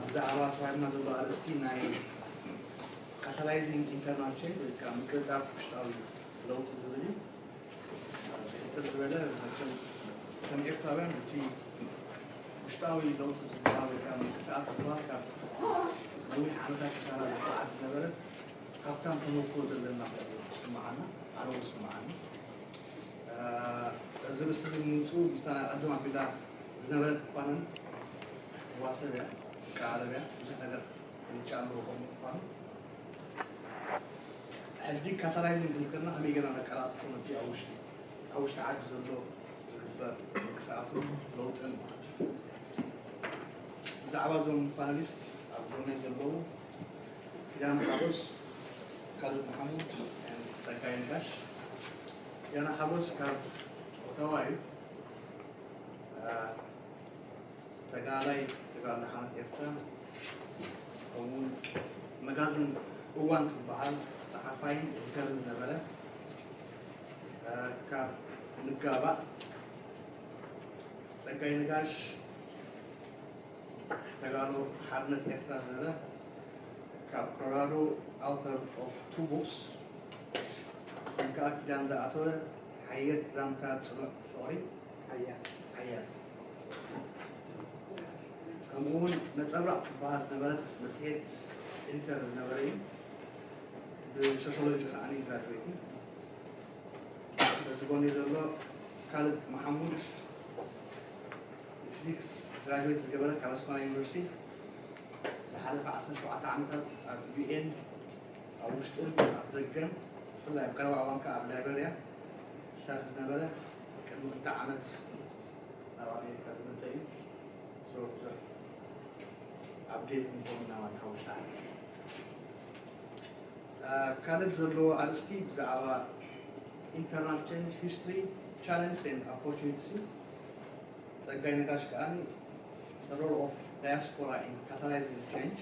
ብዛዕባ ተባሂልና ዘሎ ኣርእስቲ ናይ ካታላይዚንግ ኢንተርናል ቼንጅ ወይ ከዓ ምቅልጣፍ ውሽጣዊ ለውጢ ዝብል እዩ። ብሕፅር ዝበለ መቸም ከም ኤርትራውያን እቲ ውሽጣዊ ለውጢ ዝበሃል ወይ ከዓ ምንቅስቃስ ዝበሃል ካብ ነዊሕ ዓመታት ክሳራ ዝጓዓዝ ዝነበረ ሃብታም ተመክሮ ዘለና ኮይኑ ዝስምዓና ኣነ እውን ዝስምዓኒ። እዚ ርእስቲ እዚ ምምፅኡ ምስታ ናይ ቀደም ኣቢላ ዝነበረት እኳ ክትዋሰብ እያ፣ ትቀራረብ እያ፣ ብዙሕ ነገር ብልጫ ኣለዎ ከምኡ ምዃኑ። ሕጂ ካታላይዚንግ ክንብል ከለና ከመይ ጌርና ነቀላጥፎ ነቲ ኣብ ውሽጢ ኣብ ውሽጢ ዓዲ ዘሎ ዝግበር ምንቅስቃስን ለውጥን ማለት እዩ። ብዛዕባ እዞም ፓነሊስት ኣብ ጎነይ ዘለዉ ኪዳነ ሓጎስ፣ ካልድ መሓሙድ፣ ጸጋይ ነጋሽ። ኪዳነ ሓጎስ ካብ ኦታዋ እዩ። ተጋዳላይ ተጋድሎ ሓርነት ኤርትራ፣ ከምኡውን መጋዝን እዋን ትበሃል ጸሓፋይን ኤዲተርን ዝነበረ፣ ካብ ንጋባእ ጸጋይ ነጋሽ ተጋድሎ ሓርነት ኤርትራ ዝነበረ፣ ካብ ኮሎራዶ፣ author of two books፣ እዘን ከኣ ኪዳን ዝኣተወ ሓየት ዛንታ ጽኑዕ ፍቕሪ፣ ሓያት፣ ሓያት። ከምኡ እውን ነጸብራቕ ትበሃል ዝነበረት መጽሔት ኤዲተር ዝነበረ እዩ። ብሶሽዮሎጂ ከኣ ግራጁዌት እዩ። በዚ ጎኒ ዘሎ ካልድ መሓሙድ፣ ፊዚክስ ግራጁዌት ዝገበረ ካብ ኣስመራ ዩኒቨርሲቲ፣ ዝሓለፈ ዓሰርተ ሸውዓተ ዓመታት ኣብ ዩ ኤን ኣብ ውሽጥን ኣብ ደገን፣ ብፍላይ ኣብ ቀረባ እዋን ከኣ ኣብ ላይበርያ ዝሰርሕ ዝነበረ፣ ቅድሚ ክልተ ዓመት ናብ ኣሜሪካ ዝመጸ እዩ። So ብዙሕ ኣፕዴት ንኮምና ማለት ሓሙሽተ ዓመት። ካልድ ዘለዎ ኣርእስቲ ብዛዕባ ኢንተርናል ቼንጅ ሂስትሪ፣ ቻለንጅ ኤንድ ኦፖርቹኒቲስ እዩ። ጸጋይ ነጋሽ ከኣ the role of diaspora in catalyzing change።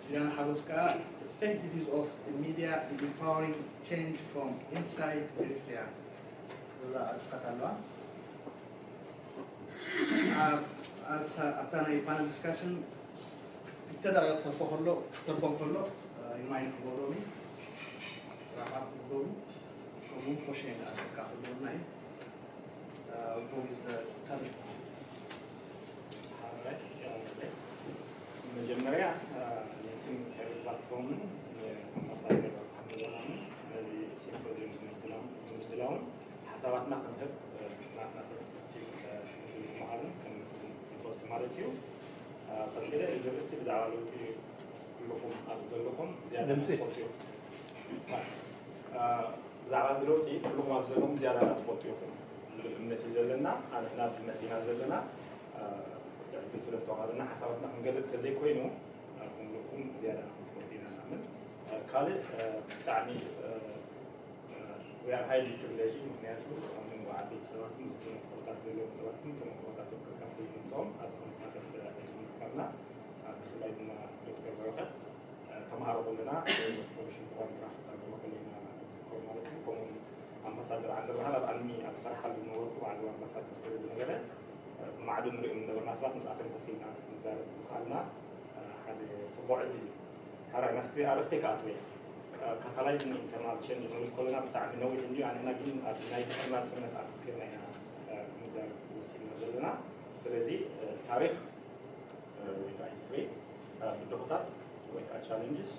ኪዳነ ሓጎስ ከኣ effective use of the media in empowering change from inside Eritrea ዝብላ ኣርእስታት ኣለዋ። ኣብ ኣሳ- ኣብታ ናይ ፓነል ዲስካሽን ክልተ ደቂቕ ተርፎ ከሎ ተርፎም ከሎ ሪማይንድ ክገብሮም እዩ። ራፓ ክገብሩ ከምኡ ኮሽን ኣሰካ ክገብሩና እዩ። ፖሊስ ካልእ ሓራይ ያለለ መጀመርያ ነቲ ሄር ፕላትፎርምን ንኣምባሳደር ኣንጎላምን ነዚ ሲምፖዚየም ንምድላውን ሓሳባትና ክንህብ ናትና ፐርስፔክቲቭ ንምሃብን ከነመስግን ንፈቱ ማለት እዩ። ቀፂለ እዚ ርእሲ ብዛዕባ ለውጢ ኩልኹም ኣብዚ ዘለኹም ዝያዳ ድምፂ። ትፈልጡ ኢኹም። ብዛዕባ እዚ ለውጢ ኩልኹም ኣብዚ ዘለኹም ዝያዳ ትፈልጡ ኢኹም ዝብል እምነት እዩ ዘለና። ንሕና ኣብዚ መፂና ዘለና ዕድል ስለ ዝተዋሃበና ሓሳባትና ክንገልፅ ተዘይኮይኑ ኩልኹም ዝያዳ ትፈልጡ ኢና ንኣምን። ካልእ ብጣዕሚ We are highly privileged፣ ምኽንያቱ ኣብ መንጎ ዓበይቲ ሰባትን ዝኾኑ ተመክሮታት ዘለዎም ሰባትን ተመክሮታቶም ከካፍሉ ምምፅኦም ኣብዚ ክንሳተፍ ዕድል ምርካብና፣ ብፍላይ ድማ ዶክተር በረኸት ተምሃሮ ከለና ኮሚሽን ቋንቋ ተርጉሞ ከለና ዝዝከሩ ማለት እዩ። ከምኡውን ኣምባሳደር ዓንደብርሃን ኣብ ኣልሚ ኣብ ዝሰርሓሉ ዝነበርኩ ባዕሉ ኣምባሳደር ስለ ዝነበረ ብማዕዶ ንሪኦም ዝነበርና ሰባት ምስኣቶም ኮፍ ኢልና ክንዛረብ ምኽኣልና ሓደ ፅቡቕ ዕድል እዩ። ሓራይ ናብቲ ኣርእስተይ ክኣትወ እየ። Catalyzing internal change ክንብል ከለና ብጣዕሚ ነዊሕ እንድዩ። ኣንሕና ግን ኣብ ናይ ድሕሪ ናፅነት ኣተኲርና ኢና ክንዛረብ ወሲንና ዘለና። ስለዚ ታሪኽ ወይ ከዓ ሂስትሪ ብድሆታት ወይ ከዓ ቻለንጅስ፣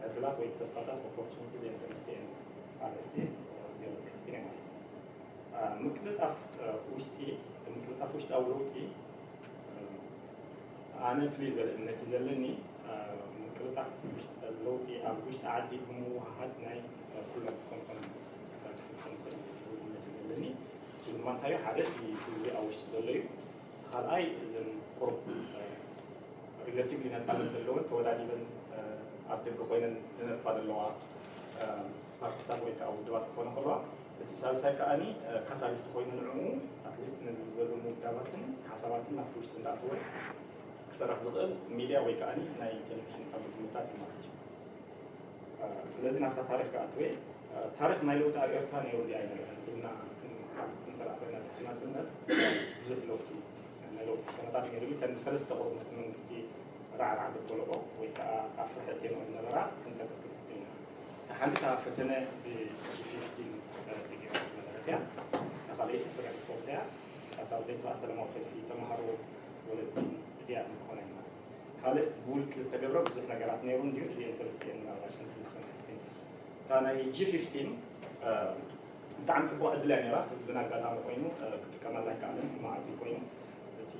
ዕድላት ወይ ተስፋታት፣ ኦፖርቹኒቲስ ኤንድ ሰልስቲኤን ኣርእስቲ ገለ ክፍትን እየ ማለት እዩ። ምቅልጣፍ ውሽጢ ምቅልጣፍ ውሽጣዊ ለውጢ ኣነ ፍልይ ዝበለ እምነት እዩ ዘለኒ። ምቅልጣፍ ለውጢ ኣብ ውሽጢ ዓዲ ብምውሃሃድ ናይ ኩሎም ኮምፖነንትስ ክፍፀም ዝኽእል እምነት እዩ ዘለኒ። እሱ ድማ እንታይ እዩ? ሓደ እቲ ህዝቢ ኣብ ውሽጢ ዘሎ እዩ። እቲ ካልኣይ እዘን ቁሩብ ሪሌቲቭሊ ነፃነት ዘለወን ተወዳዲበን ኣብ ደገ ኮይነን ዝነጥፋ ዘለዋ ፓርቲታት ወይ ከዓ ውድባት ክኾነ ከለዋ፣ እቲ ሳልሳይ ከዓኒ ካታሊስት ኮይኑ ንዕኡ ኣትሊስት ነዚ ዘለዉ ውዳባትን ሓሳባትን ናብቲ ውሽጢ እንዳኣተወ ክሰርሕ ዝኽእል ሚድያ ወይ ከዓኒ ናይ ቴሌቪዥን ኣገልግሎታት እዩ ማለት እዩ። ስለዚ ናብታ ታሪክ ክኣትወ፣ ታሪክ ናይ ለውጢ ኣብ ኤርትራ ነይሩ ድዩ ኣይነበረን ኢልና ክንሓት ክንተራእበና ናጽነት ብዙሕ ለውጢ ናይ ለውጢ ኩነታት ነይሩ። እተን ሰለስተ ቅርቡት መንግስቲ ራዕራዕ ብጠለቆ ወይ ከዓ ኣብ ፍርሒ እትየንኦ ዝነበራ ክንጠቅስ ክንፍትን ኢና። እታ ሓንቲ እታ ፈተነ ብጂ ፊፍቲን ተገይራ ዝነበረት እያ። እታ ካልኣይቲ ስራሕ ሪፖርት እያ። እታ ሳልሰይቲ ከዓ ሰላማዊ ሰልፊ ተምሃሮ ወለዲ እድያ እንኮነ ማለት ካልእ ብውልቂ ዝተገብረ ብዙሕ ነገራት ነይሩ እንድዩ። እዚአን ሰለስቲአን ምናልባሽ ክንትንተን እታ ናይ ጂ ፊፍቲን ብጣዕሚ ፅቡቅ ዕድል እያ ነይራ። ህዝብን ኣጋጣሚ ኮይኑ ክጥቀመላ ይከኣልን መዓልቲ ኮይኑ እቲ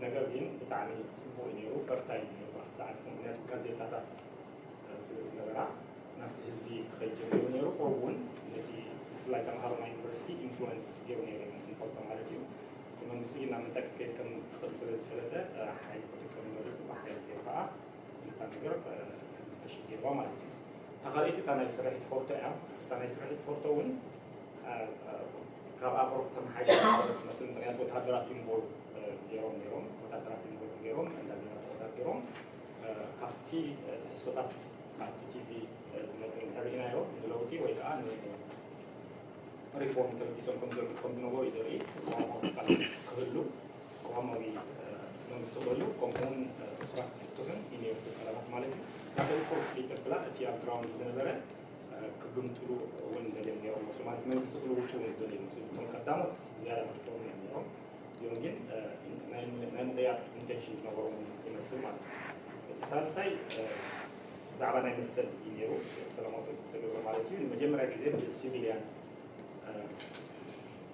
ነገር ግን ብጣዕሚ ፅቡቅ እዩ ነይሩ። ፈርታይ ነይሩ ብኣቲ ሰዓት ምክንያቱ ጋዜጣታት ስለ ዝነበራ ናብቲ ህዝቢ ክኸይድ ጀሚሩ ነይሩ። ከምኡ እውን ነቲ ብፍላይ ተምሃሮ ናይ ዩኒቨርሲቲ ኢንፍሉወንስ ገይሩ ነይሩ ንፈልጦ ማለት እዩ። እቲ መንግስቲ ግን ናብ ምንታይ ክትከይድ ከም ትኽእል ስለ ዝፈለጠ ሓይሊ ክጥቀም ይመርጽ ብሓይሊ ገይሩ ከዓ ነታ ነገር ተሽጊርዋ ማለት እዩ። እታ ካልኣይቲ እታ ናይ ስርሒት ፎርቶ እያ። እታ ናይ ስርሒት ፎርቶ እውን ካብ ኣቅርብ ተመሓይሽ ትመስል ምክንያቱ ወታደራት ኢንቮልቭ ገይሮም ነይሮም ወታደራት ኢንቮልቭ ገይሮም እንዳ ዜና ተቆጻጺሮም ካብቲ ትሕዝቶታት ኣብቲ ቲቪ ዝመፅእ እንተሪኢናዮ ንለውጢ ወይ ከዓ ንሪፎርም ተበጊሶም ከም ዝነበሩ እዩ ዘርኢ። ቅዋማዊ ትካል ክህሉ ቅዋማዊ መንግስቲ ክህሉ ከምኡውን እሱራት ክፍትሑን እዩ ነይሩ እቲ ጠለባት ማለት እዩ። ናተን ኮንፍሊክት ብላ እቲ ኣብ ግራውንድ ዝነበረ ክግምጥሉ እውን ደልዮም ነይሮም መስሉ ማለት መንግስቲ ክልውጡ እውን ደልዮም መስሉ እቶም ቀዳሞት ዝያዳ ሪፎርም እዮም ነይሮም። እዚኦም ግን ናይ ምቕያር ኢንቴንሽን ዝነበሮም ይመስል ማለት እዩ። እቲ ሳልሳይ ብዛዕባ ናይ መሰል እዩ ነይሩ ሰላማዊ ሰልፊ ዝተገብረ ማለት እዩ። ንመጀመርያ ግዜ ብሲቪልያን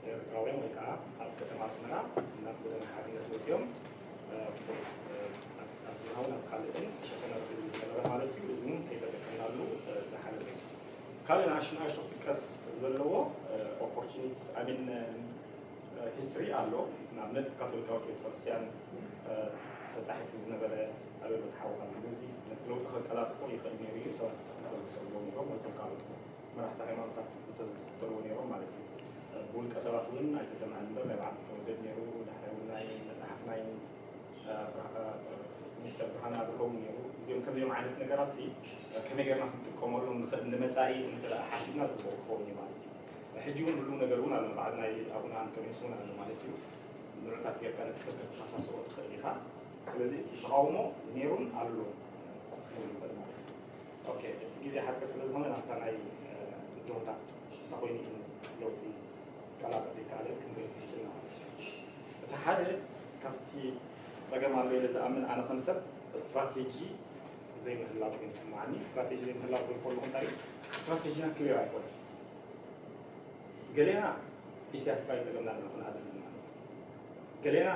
ኤርትራውያን ወይ ከዓ ኣብ ከተማ ኣስመራ ናብ ጎደና ሓርነት ወፂኦም ኣብ ዝሃውን ኣብ ካልእን ሸፈነ ዝነበረ ማለት እዩ። እዚ እውን ከይተጠቀምናሉ ዝሓለፈ እዩ። ካልእ ንኣሽቱ ንኣሽቱ ክጥቀስ ዘለዎ ኦፖርቹኒቲስ ኣሚን ሂስትሪ ኣሎ። ንኣብነት ካቶሊካዊት ቤተክርስትያን ተፃሒፉ ዝነበረ ኣበሎ ተሓወኻሉ እዚ ነቲ ለውጢ ከቀላጥፎ ይኽእል ነይሩ እዩ። ሰባት ተኽልተ ዝሰልዎ ነይሮም ወይቶም ካልኦት መራሕቲ ሃይማኖታት ተዝክተልዎ ነይሮም ማለት እዩ። ብውልቀ ሰባት እውን ኣይተሰምዐን እምበር ናይ በዓል ተወደድ ነይሩ። ዳሕራይ እውን ናይ መፅሓፍ ናይ ሚኒስተር ብርሃነ ኣብርሀ እውን ነይሩ። እዚኦም ከምዚኦም ዓይነት ነገራት ሲ ከመይ ጌርና ክንጥቀመሎም ንኽእል ንመፃኢ እንተ ሓሲብና ፅቡቅ ክኸውን እዩ ማለት እዩ። ሕጂ እውን ህልው ነገር እውን ኣሎ። በዓል ናይ ኣቡነ ኣንቶኒዮስ እውን ኣሎ ማለት እዩ። ንዑታት ጌርካ ነቲ ሰብ ከተተሓሳስቦ ትኽእል ኢኻ። ስለዚ እቲ ተቃውሞ ነይሩን ኣሎ ክብል ይኽእል ማለት እዩ። ኦኬ፣ እቲ ግዜ ሓፂር ስለ ዝኾነ ናብታ ናይ ብድሆታት እንታይ ኮይኑ እዩ ለውጢ ቀላጠፍ ይከኣለ ክንብል ንፍትን ማለት እዩ። እቲ ሓደ ካብቲ ፀገም ኣሎ ኢለ ዝኣምን ኣነ ከም ሰብ ስትራቴጂ ዘይምህላው ኮይኑ ይስምዓኒ። ስትራቴጂ ዘይምህላው ክብል ከለኹ እንታይ እዩ? ስትራቴጂና ክሊር ኣይኮነን። ገሌና ኢሳያስ ጥራይ ዘገምና ንኹን ኣለና። ገሌና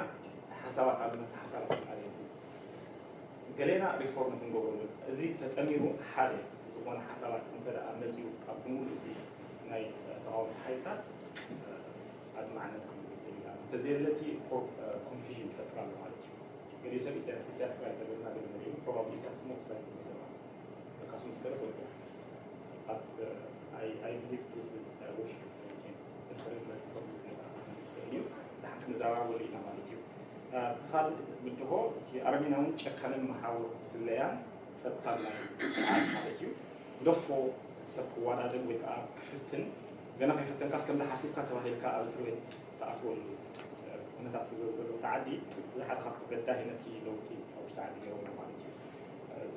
ሓሳባት ኣለና፣ ሓሳባት ኣለና። ገሌና ሪፎርም ክንገብሩ ንብል። እዚ ተጠሚሩ ሓደ ዝኾነ ሓሳባት እንተ ደኣ መጺኡ ካብ ብምሉእ እቲ ናይ ተቓውሞ ሓይልታት ኣድማዕነት ክህሉ ይኽእል እዩ። እንተዘየለ እቲ ኮንፊዥን ይፈጥር ኣሎ ማለት እዩ። ገሊኡ ሰብ ኢሳያስ ጥራይ ዘገምና ገለ ንርኢ፣ ፕሮባብሊ ኢሳያስ ክሞት ጥራይ ዘገምና። ለካስ ምስ ገለ ተወዲኣ። ኣብ I I believe this is a wishful thinking። እንድሕሪ መጽእ ተብሉ ነገር ኣነ ይኽእል እዩ። ድሓን ክንዛረባሉ ኢና ማለት እዩ። እቲ ካልእ ብድሆ እቲ ኣረሜናውን ጨካንን መሓውር ስለያን ጸጥታን ናይ ስርዓት ማለት እዩ። ግደፎ ሰብ ክዋዳደር ወይ ከዓ ክፍትን ገና ከይፈተንካስ ከምዚ ሓሲብካ ተባሂልካ ኣብ እስር ቤት ትኣትወሉ ኩነታት ስለ ዘሎ እቲ ዓዲ እዚ ሓደ ካብቲ በዳሂ ነቲ ለውጢ ኣብ ውሽጢ ዓዲ ገይሮሞ ማለት እዩ።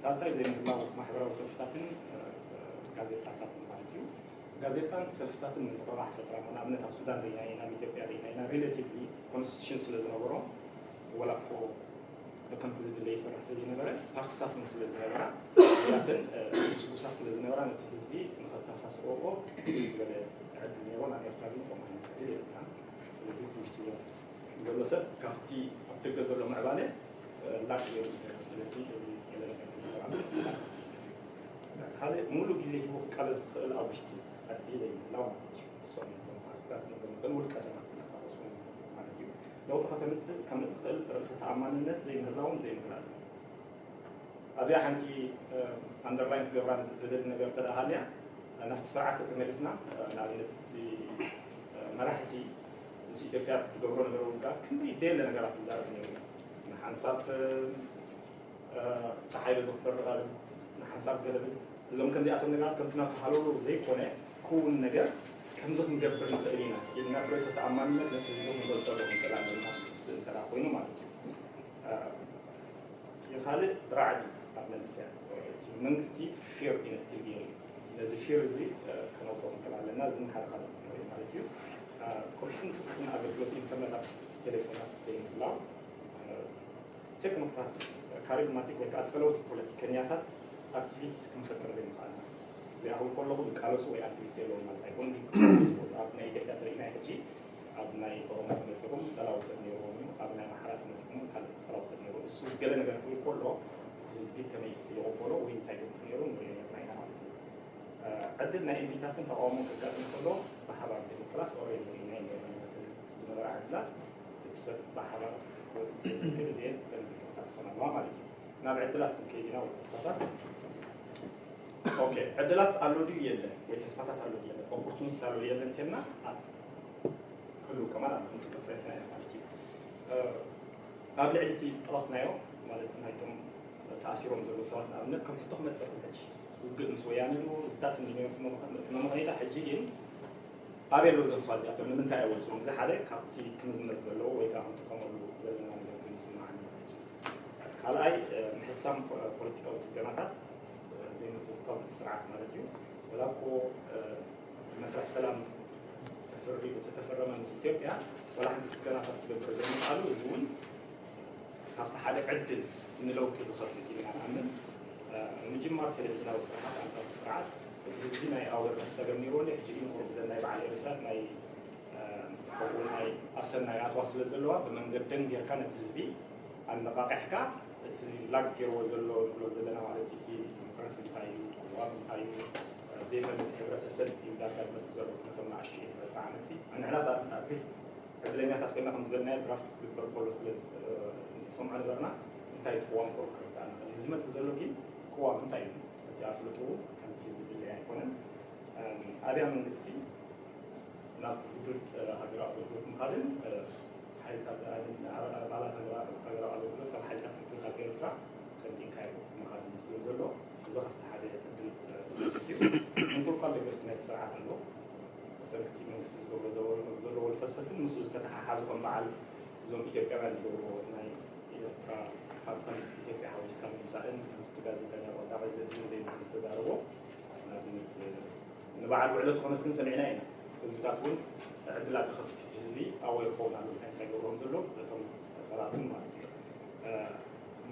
ሳልሳይ ዘይምህላው ማሕበራዊ ሰልፍታትን ጋዜጣታትን ማለት እዩ። ጋዜጣን ሰልፍታትን ምንቕቓሕ ፈጥራ ንኣብነት ኣብ ሱዳን ርኢና ኢና፣ ኣብ ኢትዮጵያ ርኢና ኢና። ሪሌቲቭሊ ኮንስቲቱሽን ስለ ዝነበሮም ወላ እኮ ከምቲ ዝድለ ይሰርሕ ዘይነበረ ፓርቲታት እውን ስለ ዝነበራ እዚኣተን ምጉስጉሳት ስለ ዝነበራ ነቲ ህዝቢ ንኸተሳስኦኦ ዝበለ ዕድል ነይሮ። ናብ ኤርትራ ግን ከምኡ ዓይነት ዕድል የብልናን። ስለዚ እቲ ውሽጢ ዘሎ ዘሎ ሰብ ካብቲ ኣብ ደገ ዘሎ ምዕባለ ላሽ ገይሩ ይሰርሕ። ስለዚ እዚ ገለ ነገር ክንገብር ኣለና። ካልእ ሙሉእ ግዜ ሂቡ ክቃለስ ዝኽእል ኣብ ውሽጢ ዓዲ ዘይምህላው ማለት እዩ። እሶም እቶም ፓርቲታት ንብል ንኽእል ውልቀ ሰባት እናተቐሱ ማለት እዩ። ለውጢ ከተምጽእ ከም እትኽእል ርእሰ ተኣማንነት ዘይምህላውን ዘይምግላጽን። ኣብዚኣ ሓንቲ ኣንደርላይን ክገብራ ዝደሊ ነገር እንተ ደኣ ሃልያ፣ ናብቲ ስርዓት ተመሊስና፣ ንኣብነት እቲ መራሒ ሲ ምስ ኢትዮጵያ ዝገብሮ ነገር ውግኣት ክንደይ ደየለ ነገራት ዝዛረብ ነይሩ እዩ። ንሓንሳብ ጸሓይ በዚ ክበርቕ፣ ንሓንሳብ ገለብል፣ እዞም ከምዚኣቶም ነገራት ከምቲ ናቱ ሃለውለው ዘይኮነ ክውን ነገር ከምዚ ክንገብር ንኽእል ኢና ኢልና ብርእሰ ተኣማንነት ነቲ ህዝቢ ክንገልጸሉ ክንክእል ኣለና፣ ክትስእ እንተ ደኣ ኮይኑ ማለት እዩ። እቲ ካልእ ራዕዲ ኣብ መንእሰያት፣ እቲ መንግስቲ ፊር ኢንስቲል ገይሩ እዩ። ነዚ ፊር እዚ ከነውፅኦ ክንክእል ኣለና። እዚ ሓደ ካልእ ነገር እዩ ማለት እዩ። ቁልፍን ፅፉፍን ኣገልግሎት ኢንተርነት ኣብ ቴሌፎናት ዘይምህላው፣ ቴክኖክራት፣ ካሪዝማቲክ ወይ ከዓ ፀለውቲ ፖለቲከኛታት፣ ኣክቲቪስት ክንፈጥር ዘይምኽኣልና። እዚኣ ክብል ከለኹ ዝቃለሱ ወይ ኣክቲቪስት የለዎም ማለት ኣይኮኑን። ኣብ ናይ ኢትዮጵያ ተሪእና ሕጂ ኣብ ናይ ኦሮሞ ተመፂኹም ፀላዊ ሰብ ነይርዎም እዩ፣ ኣብ ናይ ኣምሓራ ተመፂኹም ካልእ ፀላዊ ሰብ ነይሩ። እሱ ገለ ነገር ክብል ከሎ እቲ ህዝቢ ከመይ ይቕበሎ ወይ እንታይ ይገብር ነይሩ ንሪኦ ነርና ኢና ማለት እዩ። ዕድል ናይ እምቢታትን ተቃውሞን ከጋጥም ከሎ ብሓባር ዴሞክራሲ ኦሬዲ ርኢና ኢና ነቲ ዝነበረ ዕድላት እቲ ሰብ ብሓባር ክወፅእ ስለ ዝኽእል እዚአን እተን ዕድላት ክኾና ኣለዋ ማለት እዩ። ናብ ዕድላት ክንከይድ ኢና ወይ ተስፋታት። ኦኬ፣ ዕድላት ኣሎ ድዩ የለን ወይ ተስፋታት ኣሎ ድዩ የለን፣ ኦፖርቱኒስት ኣሎ ድዩ የለን እንተልና ክህሉ ከማን ኣብ ክንጥቀስ ርኢና ኢና ማለት እዩ። ኣብ ልዕሊ እቲ ጠቐስናዮ ማለት ናይቶም ተኣሲሮም ዘለዉ ሰባት ንኣብነት ከም ሕቶ ክመፅእ ይኽእል። ሕጂ ውግእ ምስ ወያነ ዶ እዚታት እንዲ ነይሩ እቲ መምኸ-፣ እቲ መምኸኒታ ሕጂ ግን ኣበይ ኣለዉ እዞም ሰባት እዚኣቶም ንምንታይ ኣይወፁን? እዚ ሓደ ካብቲ ክምዝመዝ ዘለዎ ወይ ከዓ ክንጥቀመሉ ዘለና ነገር ኮይኑ ይስምዓኒ ማለት እዩ። ካልኣይ ምሕሳም ፖ-፣ ፖለቲካዊ ፅገናታት ዘይምትእትታው ነቲ ስርዓት ማለት እዩ። ወላ እኮ መስርሕ ሰላም ተፈሪሙ ተተፈረመ ምስ ኢትዮጵያ ዋላ ሓንቲ ፅገናታት ክገብር ዘይምኽኣሉ እዚ እውን ካብቲ ሓደ ዕድል ንለውጢ ዝኸፍት እዩ ኢና ንኣምን። ምጅማር ቴሌቪዥናዊ ስራሓት ኣንፃር እቲ ስርዓት እቲ ህዝቢ ናይ ኣወርነስ ፀገም ነይርዎ እንዲ ሕጂ ግን ቁሩብ ዘን ናይ በዓል ኤሪሳት ናይ ከምኡ ናይ ኣሰናይ ኣትዋ ስለ ዘለዋ ብመንገደን ጌርካ ነቲ ህዝቢ ኣነቓቒሕካ እቲ ላግ ገይርዎ ዘሎ ንብሎ ዘለና ማለት እቲ ዲሞክራሲ እንታይ እዩ፣ ቅዋም እንታይ እዩ ዘይፈልጥ ሕብረተሰብ እዩ ዳርጋ ዝመፅእ ዘሎ ነቶም ንኣሽቱ እዩ ዝበፅሕ ዓመት ሲ ንሕና ኣትሊስት ዕድለኛታት ኮይና ከም ዝበልናዮ ድራፍት ክግበር ከሎ ስለ ዝሰምዖ ነበርና እንታይ ትቕዋም ኮር ክርዳእ ንኽእል እዩ ዝመፅእ ዘሎ ግን ቅዋም እንታይ እዩ እቲ ኣፍልጡ ከምቲ ዝድለይ ኣይኮነን ኣብያ መንግስቲ ናብ ግዱድ ሃገራዊ ኣገልግሎት ምኻድን ሓይልታት ኣባላት ሃገራዊ ኣገልግሎት ካብ ሓይልታት ምክልኻል ኤርትራ ቀንጢንካዮ ምኻድን ስለ ዘሎ እዚ ከፍቲ ሓደ ዕድል እዩ። ምንቁልቋል ደገፍቲ ናይቲ ስርዓት ኣሎ። ብሰንክቲ መንግስቲ ዝገብሮ ዘሎ ወልፈስፈስን ምስኡ ዝተተሓሓዙ ከም በዓል እዞም ኢትዮጵያውያን ዝገብርዎ ናይ ኤርትራ ካብ ፖሊስ ኢትዮጵያ ሓዊስካ ምምፃእን ከምቲ ጋዜጠኛ ቆዳቒ ዘድልን ዘይናን ዝተዛረቦ ንኣብነት ንበዓል ውዕሎ ተኾነስ ግን ሰሚዕና ኢና። ህዝብታት እውን ዕድላት ክኸፍት እቲ ህዝቢ ኣወር ክኸውን ኣሎ እንታይ እንታይ ገብሮም ዘሎ እቶም ፀላእትን ማለት እዩ።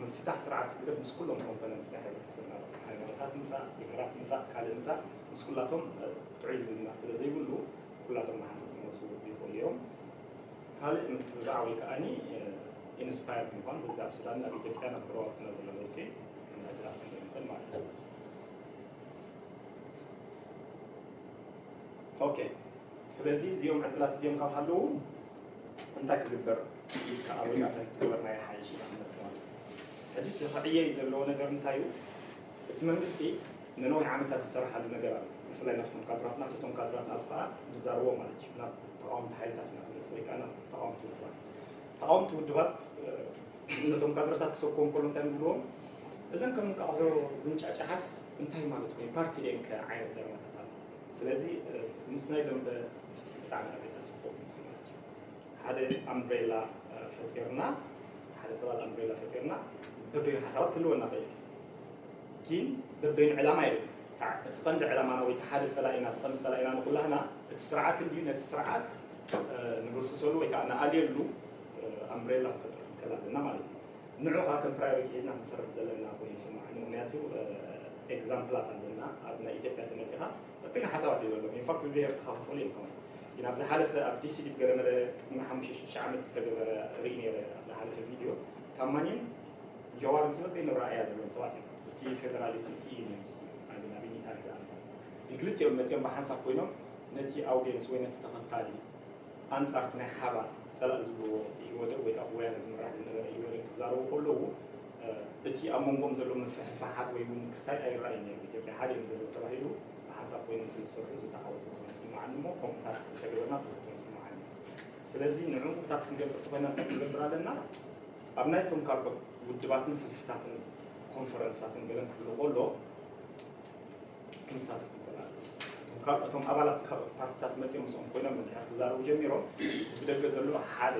ምፍታሕ ስርዓት ህግደፍ ምስ ኩሎም ኮምፖነንትስ ናይ ሕብረተሰብና ሃይማኖታት ምፃእ፣ ብሄራት ምፃእ፣ ካልእ ምፃእ ምስ ኩላቶም ጥዑይ ዝብልና ስለ ዘይብሉ ኩላቶም ንሓንሳብ ክመፁ ይኽእሉ እዮም። ካልእ ምትብባዕ ወይ ከዓኒ ኢንስፓየርድ ምዃን በዚ ኣብ ሱዳን ኣብ ኢትዮጵያ ናብ ጎረባብትና ዘሎ ለውጢ ከም ዕድላት ክንርኢ ንኽእል ማለት እዩ። ኦኬ፣ ስለዚ እዚኦም ዕድላት እዚኦም ካብ ሃለዉ እንታይ ክግበር ኢልካ ኣብ ርኢቶ እንታይ ክግበር ናይ ሓይሽ ኢልካ ትመርጽ ማለት እዩ። ሕጂ እቲ ክዕየይ ዘለዎ ነገር እንታይ እዩ? እቲ መንግስቲ ንነዊሕ ዓመታት ዝሰርሓሉ ነገር ኣሎ። ብፍላይ ናብቶም ካድራትና፣ እቶም ካድራትና ኣቱ ከዓ ዝዛረቦ ማለት እዩ። ናብ ተቃወምቲ ሓይልታት ኢና ክንመጽእ ወይ ከዓ ናብ ተቃወምቲ ውድባት። ተቃወምቲ ውድባት ነቶም ካድረታት ክሰብኮም ከሎ እንታይ ንብልዎም? እዘን ከም እንቃቑሖ ዝንጫጫሓስ እንታይ ማለት ኮይኑ ፓርቲ ደን ከ ዓይነት ዘረባታት ኣሎ። ስለዚ ምስ ናይ ደንበ ፍትሒ ብጣዕሚ ኣገዳሲ ክኸውን ይኽእል ማለት እዩ። ሓደ ኣምብሬላ ፈጢርና፣ ሓደ ፅላል ኣምብሬላ ፈጢርና በበይኑ ሓሳባት ክህልወና ይኽእል እዩ። ግን በበይኑ ዕላማ የለን። እቲ ቀንዲ ዕላማና ወይ እቲ ሓደ ፀላኢና፣ እቲ ቀንዲ ፀላኢና ንኩላህና እቲ ስርዓት እንድዩ። ነቲ ስርዓት ንግርስሰሉ ወይ ከዓ ንኣልየሉ ኣምብሬላ ክፈጥር ክንክእል ኣለና ማለት እዩ። ንዑ ከዓ ከም ፕራዮሪቲ ሒዝና ክንሰርሕ ዘለና ኮይኑ ይስምዓኒ። ምክንያቱ ኤግዛምፕላት ኣለና። ኣብ ናይ ኢትዮጵያ ተመፂኻ በበይኑ ሓሳባት እዩ ዘለዎም። ኢንፋክት ብብሄር ተኸፋፈሉ እዮም ከማን። ግን ኣብ ዝሓለፈ ኣብ ዲሲ ድዩ ገለ መለ ቅድሚ ሓሙሽተ ሽዱሽተ ዓመት ዝተገበረ ርኢ ነይረ። ኣብ ዝሓለፈ ቪድዮ ታማኒን ጀዋርን ስለ በይኑ ረኣያ ዘለዎም ሰባት እዮም። እቲ ፌደራሊስት እቲ እዩ ነብሲ ኣብ ዩኒታሪ ዝኣምን። ግን ክልቲኦም መፂኦም ብሓንሳብ ኮይኖም ነቲ ኣውዲየንስ ወይ ነቲ ተኸታሊ ኣንጻር እቲ ናይ ሓባር ጸላኢ ዝብልዎ ኢህወደግ ወይ ከዓ ብወያነ ዝምራሕ ዝነበረ ኢህወደግ ክዛረቡ ከለዉ እቲ ኣብ መንጎም ዘሎ ምፍሕፋሓት ወይ እውን ክስታይ ኣይረኣይን ነይሩ። ኢትዮጵያ ሓደ እዮም ዘለዉ ተባሂሉ ብሓንሳብ ኮይኖም ስለ ዝሰርሑ ዝተዓወቱ ኮይኑ ይስምዓኒ እሞ ከምኡታት እንተገበርና ፅቡቅ ኮይኑ ይስምዓኒ። ስለዚ ንዕኡ እታት ክንገብር ተኮይና እንታይ ክንገብር ኣለና? ኣብ ናይቶም ካልኦት ውድባትን ሰልፍታትን ኮንፈረንሳትን ገለን ክህሉ ከሎ ክንሳተፍ ይኽእል ኣሎ። እቶም ካልኦቶም ኣባላት ካልኦት ፓርቲታት መፅኦም ምስኦም ኮይኖም እንድሕር ክዛረቡ ጀሚሮም እቲ ብደገ ዘሎ ሓደ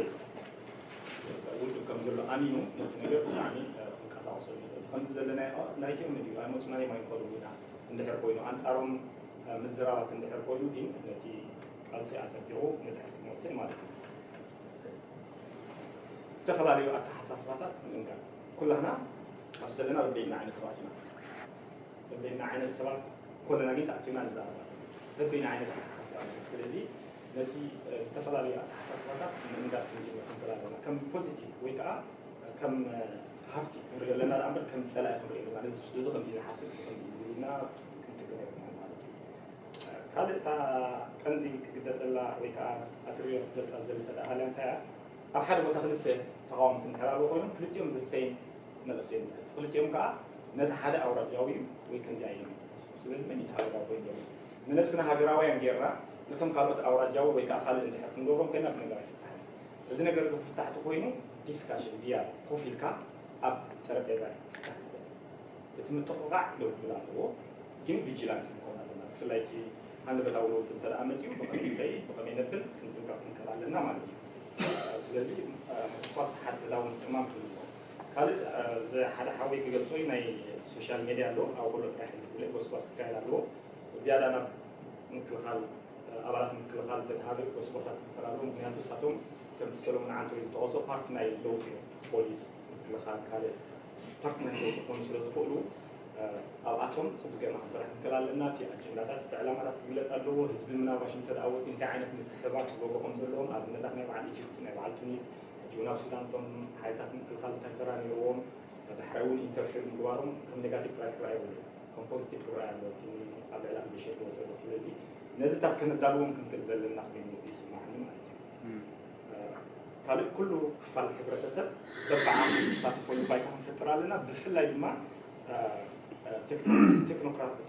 ውድብ ከም ዘሎ ኣሚኑ ነቲ ነገር ብጣዕሚ ክንቀሳቀሰሉ ይኽእል። ከምዚ ዘለናዮ ናይቲኦም እዩ ኣይመፁና እዮም ኣይንኸሉን ኢና እንድሕር ኮይኑ ኣንፃሮም ምዝራባት እንድሕር ኮይኑ ግን ነቲ ቃልሲ ኣፀቢቑ ንድሕር ክመፅእ ማለት እዩ። ዝተፈላለዩ ኣተሓሳስባታት ምእንጋር ኩላህና ኣብ ዘለና በበይና ዓይነት ሰባት ኢና። በበይና ዓይነት ሰባት ኮለና ግን ተኣኪብና ንዛረባ በበይና ዓይነት ኣተሓሳስባ ኣለና። ስለዚ ነቲ ዝተፈላለዩ ኣተሓሳስባታት ምእንጋር ክንጅምር ክንክእል ኣለና። ከም ፖዚቲቭ ወይ ከዓ ከም ሃብቲ ክንሪኦ ኣለና ደኣ እምበር ከም ፀላኢ ክንሪኦ ኣለና። እዚ ከምዚ ዝሓስብ እዚ ከምዚ ኢልና ክንትግረ ይኮናል ማለት እዩ። ካልእ እታ ቀንዲ ክግደሰላ ወይ ከዓ ኣትሪዮ ክገልፃ ዝደሊ ተደኣሃልያ እንታይ እያ? ኣብ ሓደ ቦታ ክልተ ተቃወምቲ እንድሕር ኣለዉ ኮይኖም ክልቲኦም ዘሰይም መልእክቲ እዮም ዝሕልፉ። ክልቲኦም ከዓ ነቲ ሓደ ኣውራጃዊ እዩ ወይ ከምዚ ኣየም። ስለዚ መን እዩ ተሃለጋ ኮይኑ ንነብስና ሃገራውያን ጌርና ነቶም ካልኦት ኣውራጃዊ ወይ ከዓ ካልእ እንድሕር ክንገብሮም ኮይና ብነገር ኣይፍታሕን። እዚ ነገር እዚ ክፍታሕ ተኮይኑ ዲስካሽን ድያ ኮፍ ኢልካ ኣብ ጠረጴዛ ክፍታሕ ዝኽእል። እቲ ምጥቕቓዕ ደው ክብል ኣለዎ፣ ግን ቪጂላንት ክንከውን ኣለና። ብፍላይ እቲ ሃንደበታዊ ለውጢ እንተ ደኣ መጺኡ ብኸመይ ንኸይድ ብኸመይ ነብል ክንጥንቀቕ ክንክእል ኣለና ማለት እዩ። ስለዚ ምሕስኳስ ሓድሕዳዊ ምትእማም ክህልዎ። ካልእ እዚ ሓደ ሓወይ ክገልጾ እዩ ናይ ሶሻል ሜድያ ኣሎ ኣብ ኩሎ ጥራሕ እዩ ዝብል ጎስጓስ ክካየድ ኣለዎ። ዝያዳ ናብ ምክልኻል ኣባላት ምክልኻል ዘድሃበ ጎስጓሳት ክግበር ኣለዎ። ምክንያቱ ንሳቶም ከምቲ ሰሎሞን ዓንቶይ ዝጠቐሶ ፓርቲ ናይ ለውጢ እዮም። ፖሊስ፣ ምክልኻል፣ ካልእ ፓርቲ ናይ ለውጢ ክኾኑ ስለ ዝኽእሉ ኣብኣቶም ፅቡቅ ጌርና ክንሰርሕ ንክእል ኣለና። እቲ ኣጀንዳታት እቲ ዕላማታት ክግለፅ ኣለዎ። ህዝቢ ምናልባሽ እንተ ደኣ ወፂኡ እንታይ ዓይነት ምትሕብባር ክገብሩ ከም ዘለዎም ኣብነታት ናይ በዓል ኢጅፕት ናይ በዓል ቱኒዝ ሕጂ እውን ኣብ ሱዳን እቶም ሓይልታት ምክልኻል እንታይ ተራ ነይርዎም ዳሕራይ እውን ኢንተርፌር ምግባሮም ከም ኔጋቲቭ ጥራይ ክረኣ የብሉ ከም ፖዚቲቭ ክረኣ ኣለዎ። እቲ ኣብ ልዕሊ ኣልበሽር ዝወሰዶ ስለዚ ነዚታት ከነዳልዎም ክንክእል ዘለና ኮይኑ ይስማዓኒ ማለት እዩ። ካልእ ኩሉ ክፋል ሕብረተሰብ በብዓቕሙ ዝሳተፈሉ ባይታ ክንፈጥር ኣለና። ብፍላይ ድማ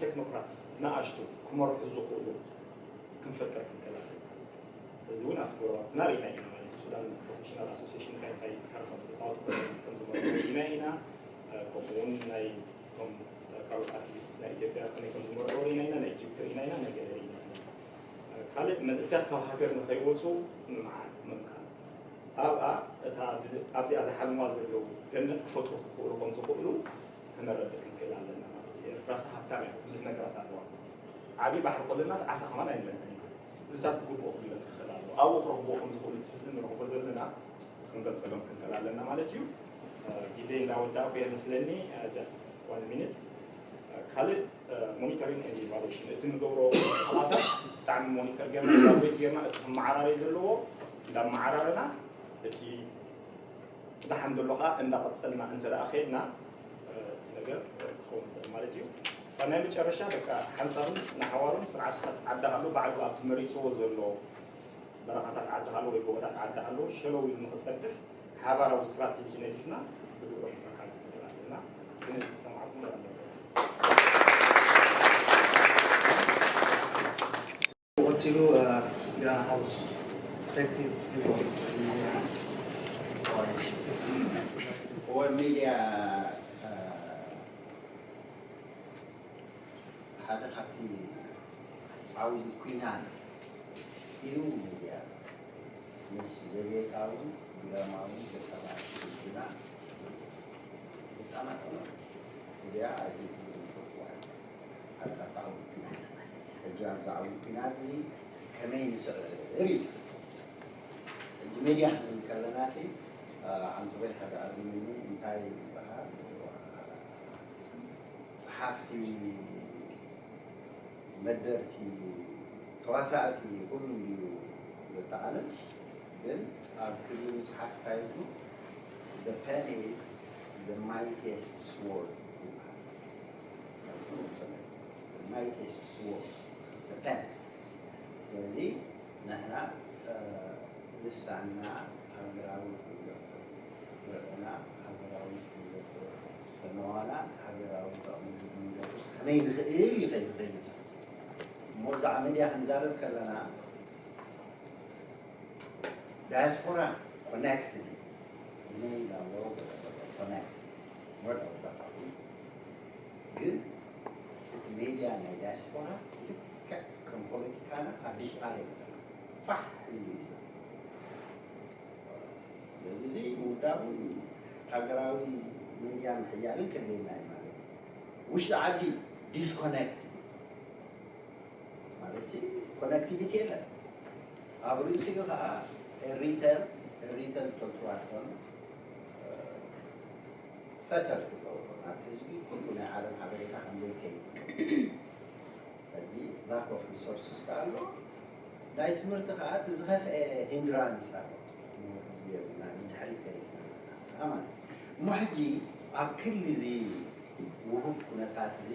ቴክኖክራት ንኣሽቱ ክመርሑ ዝኽእሉ ክንፈጥር ክንክእል ኣለና። እዚ እውን ኣብቲ ጎረባብትና ርኢና ኢና ማለት እዩ። ሱዳን ፕሮፌሽናል ኣሶሲሽን እንታይ እንታይ ታሪካዊ ዝተፃወቱ ከም ዝመርሑ ርኢና ኢና። ከምኡ እውን ናይ እቶም ካልኦት ኣክቲቪስት ናይ ኢትዮጵያ ከመይ ከም ዝመርሑ ርኢና ኢና፣ ናይ ኢጅፕት ርኢና ኢና፣ ናይ ገለ ርኢና ኢና። ካልእ መንእሰያት ካብ ሃገር ንኸይወፁ ምምዓር ምምካር ኣብኣ እታ ኣብዚኣ ዝሓልምዋ ዘለዉ ገነት ክፈጥሩ ክኽእሉ ከም ዝኽእሉ ከነረድእ ክንክእል ኣለና ማለት እዩ። ኤርትራስ ሃብታም እያ፣ ብዙሕ ነገራት ኣለዋ። ዓብዪ ባሕሪ ከለናስ ዓሳ ከማን ኣይንለምዕን ኢና። ንሳት ክግብኦ ክግለፅ ክኽእል ኣለዎ። ኣብኡ ክረኽብዎ ከም ዝኽእሉ ትብዚ ንረኽቦ ዘለና ክንገልፀሎም ክንክእል ኣለና ማለት እዩ። ግዜ እንዳወዳእኩ እየ መስለኒ። ጃስት ዋን ሚኒት። ካልእ ሞኒተሪንግ ኤንድ ኢቫሉዌሽን እቲ ንገብሮ ምንቅስቃሳት ብጣዕሚ ሞኒተር ጌርና ኢቫሉዌት ጌርና እቲ ክመዓራረይ ዘለዎ እንዳመዓራረና እቲ ደሓን ዘሎ ከዓ እንዳቐፀልና እንተ ደኣ ከድና እቲ ነገር ክኸውን ይኽእል ማለት እዩ። ካብ ናይ መጨረሻ በቃ ሓንሳብን ንሓዋሩን ስርዓት ዓዲ ሃሎ ባዕሉ ኣብቲ መሪፅዎ ዘሎ በረኻታት ዓዲ ሃሎ ወይ ጎቦታት ዓዲ ሃሎ ሸለው ኢሉ ንክፀድፍ ሓባራዊ ስትራቴጂ ነዲፍና ብግብረ ክንሰርሓሉ ንኽእል ኣለና። ስነ ሰማዕኩም ኣለና። ቀፂሉ ጋና ሃውስ ኢፌክቲቭ ሪፖርት ወርልድ ሚድያ ሓደ ካብቲ ዓውዚ ኩናት ኢሉ ሚድያ ምስ ዘቤታውን ግዳማውን ገጸ ባህርያት ህዝብና ዘጣመረ እዚኣ ኣዝዩ ዝፈትዋ ሓላፋዊ ሕጂ ኣብዚ ዓብዪ ኲናት እዚ ከመይ ንስዕር እዩ። ሕጂ ሜድያ ክንብል ከለና ሲ ሓንቲ ወይ ሓደ ኣርሚኒ እንታይ ይበሃል ጸሓፍቲ፣ መደርቲ፣ ተዋሳእቲ ኩሉ እዩ ዘጠቓልል። ግን ኣብ ክሊ ምፅሓፍ እንታይ ኢሉ the pen is the mightiest sword ይበሃል። mightiest sword the pen። ስለዚ ንሕና ልሳንና ሃገራዊ ክብለቶ፣ ርዕና ሃገራዊ ክብለቶ፣ ከመይ ንኽእል ይኸይድ ይኸይድ። እሞ ብዛዕባ ሚድያ ክንዛረብ ከለና ዳያስፖራ ኮኔክትድ መይ ናሎ ኮኔክትድ ወርድ ኣውጣ ግን እቲ ሜድያ ናይ ዳያስፖራ ልክዕ ከም ፖለቲካና ኣብ ዲስኣር ፋሕ ኢሉ እዩ። ስለዚ እዚ ምውዳቡ ሃገራዊ ሜድያ ምሕያልን ከድልየና እዩ ማለት እዩ። ውሽጢ ዓዲ ዲስኮኔክት ማለት ሲ ኮኔክቲቪቲ የለን። ኣብ ርእሲኡ ከዓ ኤሪተር ኤሪተር ትፈልጥዋ ትኾኑ ፈተር ትገብሩ ናብቲ ህዝቢ ኩሉ ናይ ዓለም ሓበሬታ ከም ዘይከይድ ሕጂ ላክ ኦፍ ሪሶርስስ ከዓ ኣሎ። ናይ ትምህርቲ ከዓ እቲ ዝኸፍአ ሂንድራንስ ኣሎ። ህዝቢ የብልና ንድሕሪት ገዲፍና ኣለና ማለት እሞ ሕጂ ኣብ ክሊ እዚ ውሁድ ኩነታት እዚ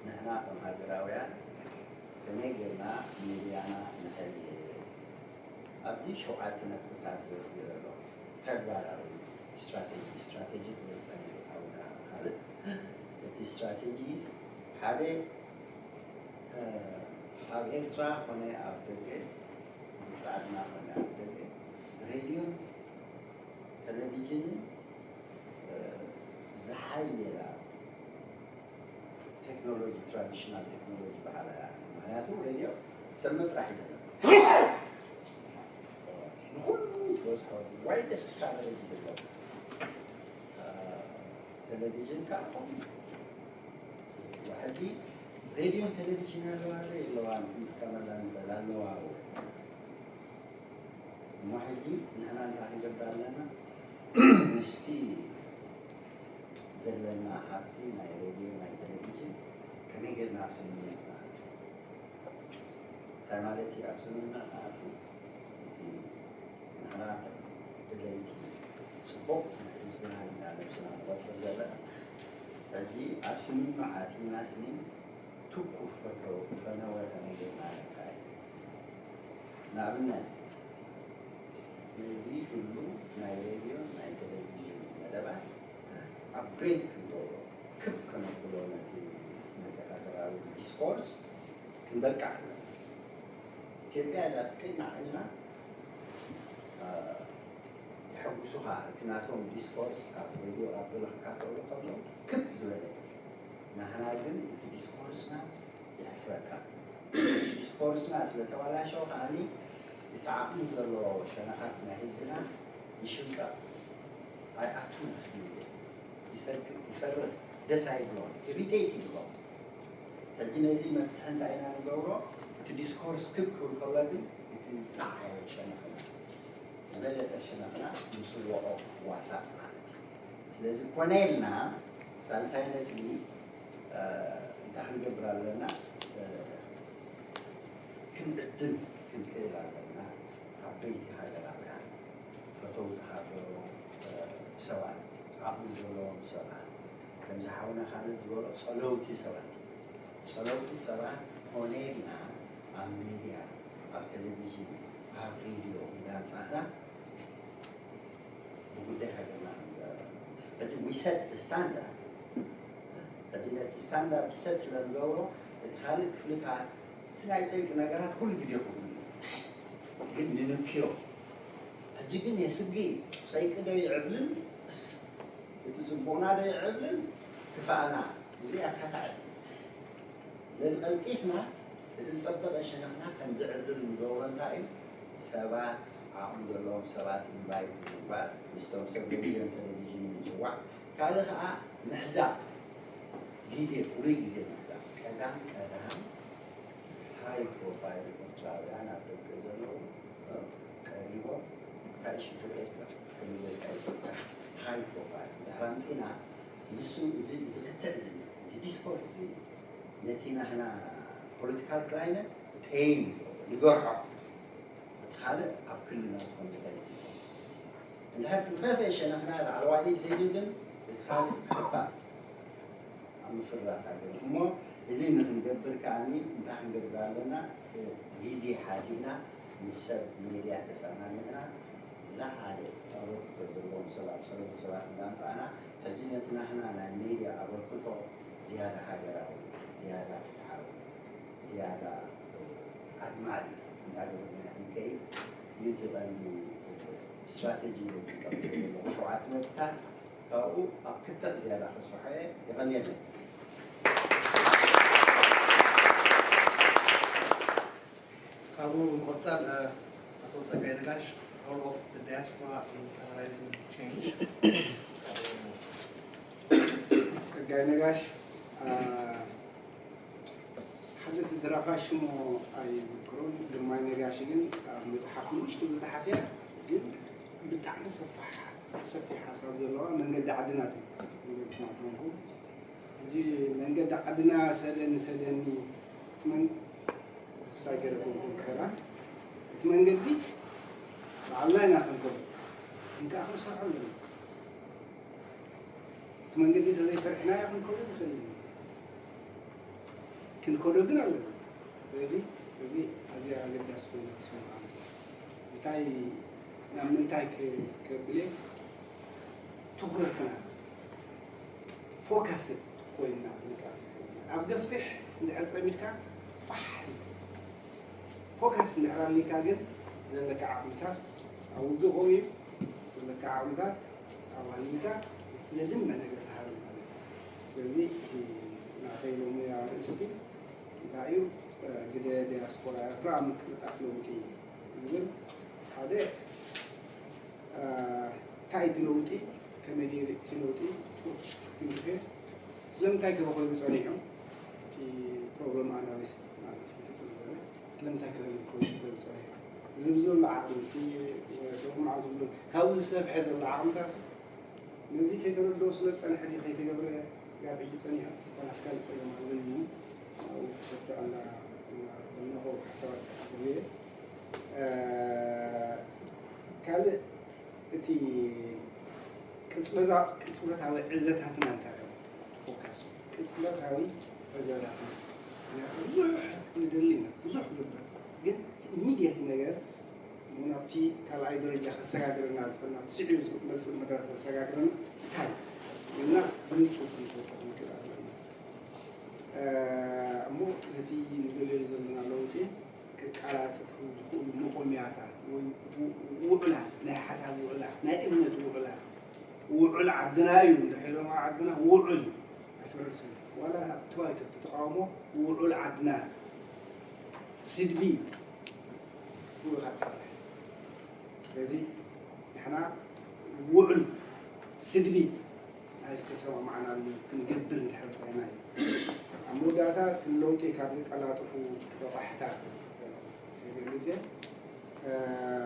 ንሕና ከም ሃገራውያን ከመይ ጌርና ሚድያና ንሕል? ኣብዚ ሸውዓተ ነጥብታት ዘርዚረ ኣለኹ። ተግባራዊ ስትራቴጂ፣ ስትራቴጂ ክብል ጸኒሑ ኣውዳ ማለት እቲ ስትራቴጂ ሓደ ኣብ ኤርትራ ኮነ ኣብ ደገ ብጻዕድና ኮነ ኣብ ደገ ሬድዮን ቴሌቪዥንን ዝሓየላ ቴክኖሎጂ ትራዲሽናል ቴክኖሎጂ በሃላ እያ። ምክንያቱ ሬድዮ ሰመ ጥራሕ ይደለም ንኩሉ ዝበዝሖ ዋይደስት ካቨሬጅ ይደለም። ቴሌቪዥን ከዓ ከምኡ ሕጂ ሬድዮን ቴሌቪዥን ኣለዋ ዶ የለዋ ክንጥቀመላ ንኽእል ኣለዋ እሞ ሕጂ ንሕና እንታይ ክንገብር ኣለና ምስቲ ዘለና ሃብቲ ናይ ሬድዮ ናይ ቴሌቪዥን ከመይ ጌርና ኣብ ስምምዕ ንኣቱ እንታይ ማለት እዩ ኣብ ስምምዕ ንኣቱ እቲ ንሕና ደለይቲ ፅቡቕ ንህዝብና ኢና ነብስና ንቆፅር ዘለና ሕጂ ኣብ ስምምዕ ኣቲና ስኒ ትኩር ፈተው ፈነወ ከመይ ጌርና ነካይድ ንኣብነት ነዚ ኩሉ ናይ ሬድዮ ናይ ቴሌቪዥን መደባት ኣፕግሬድ ክንገብሮ ክብ ከነብሎ ነቲ መተኣታተራዊ ዲስኮርስ ክንበቅዕ ኣለና። ኢትዮጵያ እዛ ትቅናዕ ኢልና የሐጉሱኻ እቲ ናቶም ዲስኮርስ ኣብ ሬድዮ ኣብ ገለ ክካተሉ ከሎ ክብ ዝበለ ናህና ግን እቲ ዲስኮርስና የሕፍረካ። ዲስኮርስና ስለ ተባላሸው ከዓኒ እቲ ዓቕሚ ዘለዎ ሸነኻት ናይ ህዝብና ይሽንቀቕ ኣይኣቱን ይብል ይሰርቅ ይፈርር ደስ ኣይብሎም ኢሪቴት ይብሎም። ሕጂ ነዚ መፍትሒ እንታይ ኢና ንገብሮ? እቲ ዲስኮርስ ክብ ክብል ከሎ ግን እቲ ዝለዓለ ሸነኽና ዝበለፀ ሸነኽና ንስወዖ ዋሳእ ማለት እዩ። ስለዚ ኮነ ኢልና ሳልሳይ ነጥቢ እንታይ ክንገብር ኣለና? ክንዕድም ክንክእል ኣለና። ዓበይቲ ሃገራውያን ፈተውቲ ሃገሮም ሰባት ዓቕሚ ዘለዎም ሰባት ከምዚ ሓውና ካልድ ዝበሎ ጸለውቲ ሰባት ጸለውቲ ሰባት ኮነ ኢልና ኣብ ሜድያ ኣብ ቴሌቪዥን ኣብ ሬድዮ እንዳምጻእና ብጉዳይ ሃገርና ክንዛረብ ሕጂ we set the standard ሕጂ ነቲ ስታንዳርድ ሰት ስለ ንገብሮ እቲ ካልእ ክፍልታት እቲ ናይ ጸይቂ ነገራት ኩሉ ግዜ ክህሉ ግን ንንክዮ ሕጂ ግን የስጊ ጸይቂ ዶ ይዕብልን እቲ ጽቡቕና ዶ ይዕብልን ክፋእና እዚ ኣካታዕ ነዚ ቀልጢፍና እቲ ዝጸበቐ ሸነኽና ከም ዝዕድል ንገብሮ እንታይ እዩ ሰባት ዓቕሚ ዘለዎም ሰባት ኢንቫይት ምግባር ምስቶም ሰብ ሬድዮን ቴሌቪዥን ምጽዋዕ ካልእ ከዓ ምሕዛብ ግዜ ፍሉይ ግዜ ምሕዛብ ቀዳም ቀዳም ሃይ ፕሮፋይል ኤርትራውያን ኣብ ደገ ዘለዉ ቀሪቦም እንታይ ሽግር ኤርትራ ከመይ ጌርካ ኢትዮጵያ ሃይ ፕሮፋይል ድሕር ኣምፂና ንሱ እዚ ዝክትዕ እዚ እዚ ዲስኮርስ እዚ ነቲ ናህና ፖለቲካል ክላይመት ቴን ንገርሖ እቲ ካልእ ኣብ ክልልና ክኾን ዝኽእል እንድሕር እቲ ዝኸፍአ ሸነኽና ላዕለዋይ ኢድ ሒዙ ግን እቲ ካልእ ሓፋር ኣብ ምፍርራስ ሃገር እሞ እዚ ንክንገብር ከዓኒ እንታይ ክንገብር ኣለና ግዜ ሓዚእና ምስ ሰብ ሜድያ ተሰማሚዕና ዝለዓለ ኣበርክቶ ዘለዎም ሰባት ፀለውቲ ሰባት እንዳምፃእና ሕጂ ነቲ ናህና ናይ ሜድያ ኣበርክቶ ዝያዳ ሃገራዊ፣ ዝያዳ ፍትሓዊ፣ ዝያዳ ኣድማዒ እንዳገበርና ክንከይድ እዩ እቲ ቀንዲ ስትራተጂ ዝጠቕሶ ዘለኹ ሸውዓተ ነጥብታት። ካብኡ ኣብ ክተት ዝያዳ ከስፍሖ እየ። የቐንየለይ። ካብኡ ብምቕጻል ኣቶ ጸጋይ ነጋሽ፣ Role of the Diaspora in Catalyzing Change። ጸጋይ ነጋሽ ሓደ እቲ ደራፋይ ሽሙ ኣይዝክሮን፣ ግርማይ ነጋሽ ግን ኣብ መጽሓፍ ንእሽቶ ዝጸሓፈያ ግን ብጣዕሚ ሰፊሕ ሓሳብ ዘለዋ መንገዲ ዓድና ትብል። ሕጂ መንገዲ ዓድና ሰደኒ ሰደኒ እቲ መን ክስታይ ገለ ኮንኩም ክኸዳ እቲ መንገዲ ባዕልና ኢና ክንከዶ እንከኣ ክንሰርሖ ኣለና። እቲ መንገዲ ተዘይሰሪሕናዮ ክንከዶ ንኽእል ኢና። ክንከዶ ግን ኣለና። ስለዚ እዚ ኣዝያ ኣገዳሲ ኮይና ትስምዓኒ። እንታይ ናብ ምንታይ ከብለ ትኹረትና ፎካስ ኮይና ንቃለስ ኣብ ገፊሕ እንድሕር ፀሚድካ ፋሕ ፎካስ እንድሕር ኣሊካ ግን ዘለካ ዓቕምታት ኣብ ውግእ ከምኡ እዩ ዘለካ ዓቕምታት ኣዋሂድካ እቲ ዘድምዕ ነገር ትሃብ ማለት እዩ። ስለዚ እቲ ናተይ ሎሚ ኣርእስቲ እንታይ እዩ? ግደ ዲያስፖራ ኤርትራ ኣብ ምቅልጣፍ ለውጢ ዝብል ሓደ እንታይ እቲ ለውጢ ከመይ ገይሩ እቲ ለውጢ ክንክፌ ስለምንታይ ከበ ኮይኑ ፀኒሑ እቲ ፕሮብለም ኣናሊሲስ ማለት እዩ። ስለምንታይ ከበ ኮይኑ ዝብል ፀኒሑ ዝብዝብ ዓቕምቲ ዶኩም ዓቕምቲ ካብኡ ዝሰፍሐ ዘሎ ዓቕምታት ነዚ ከይተረድኦ ስለ ዝጸንሐ ድዩ ከይተገብረ ስጋብ ሕጂ ጸኒሑ ኮነ ኣስካል ኮይኖም ኣለኒ ናብኡ ክትፈትሕ ኣላ ኣለኹ ሓሳባት ክሓተሉ እየ። ካልእ እቲ ቅጽበታዊ ዕዘታትና እንታይ እዮም? ፎካስ ቅጽበታዊ ዕዘታትና ብዙሕ ንደሊ ኢና ብዙሕ ግበር ግን ኢሚድየት ነገር ናብቲ ካልኣይ ደረጃ ከሰጋግረና ዝኽእል ናብቲ ስዒቡ ዝመፅእ መድረኽ ዘሰጋግረና እንታይ ኢልና ብንፁር ክንፈልጦ ክንክእል ኣለና። እሞ ነቲ ንደልዮ ዘለና ለውጢ ከቀላጥፉ ዝኽእሉ መቆሚያታት ወይ ውዑላት ናይ ሓሳብ ውዑላት ናይ እምነት ውዑላት ውዑል ዓድና እዩ እንድሕሎም ዓድና ውዑል ኣይፈርስን ዋላ ኣብቲ ባይቶ ተቃውሞ ውዑል ዓድና ስድቢ እዩ ብኡ ኢኻ ትሰርሕ ስለዚ ንሕና ውዑል ስድቢ ናይ ዝተሰማማዕናሉ ክንገብር እንድሕር ኮይና እዩ ኣብ መወዳእታ እቲ ለውጢ ካብ ዘቀላጥፉ ረቋሕታት ይገልፅ እየ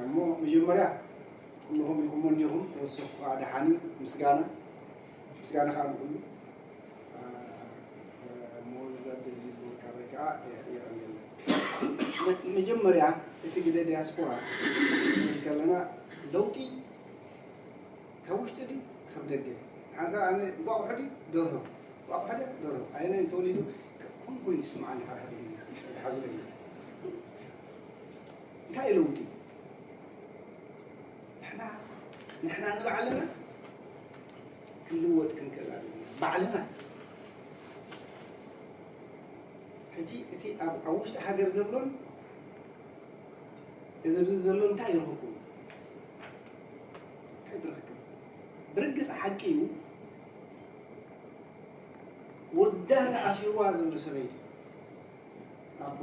እሞ መጀመርያ ኩልኹም ኢኹም ወኒኹም ተወሰኹ ከዓ ደሓን እዩ ምስጋና ምስጋና ከዓ ንኩሉ መጀመርያ እቲ ግደ ዲያስፖራ ከለና ለውጢ ካብ ውሽጢ ድዩ ካብ ደገ ሓንሳ ኣነ እንቋቑሖ ድዩ ደርሆ እንቋቑሖ ድያ ደርሆ ኣየናይ እንተወሊዱ ከም ኮይኑ ይስምዓኒ ሓደ ሓደ ግዜ ሓዙ እንታይ ለውጢ ንሕና ንሕና ንባዕልና ክንልወጥ ክንክእል ኣለና ባዕልና ሕጂ እቲ ኣብ ውሽጢ ሃገር ዘሎን እዚ ብዚ ዘሎ እንታይ ይረኽቡ እንታይ ትረክብ ብርግፅ ሓቂ እዩ ወዳ ተኣሲርዋ ዘሎ ሰበይቲ ኣቦ